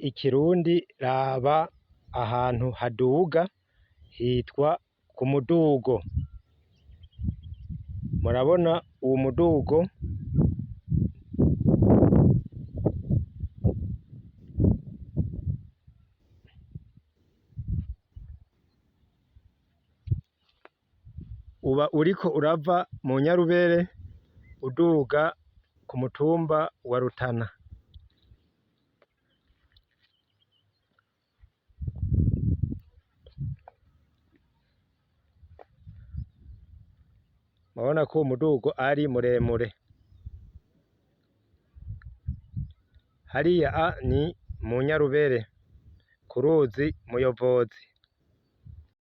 Ikirundi raba ahantu haduga hitwa ku mudugo. Murabona uwo mudugo uba uriko urava mu Nyarubere uduga ku mutumba wa Rutana. Murabona ko uwo mudugo ari muremure. Hariya a ni mu Nyarubere ku ruzi Muyovozi.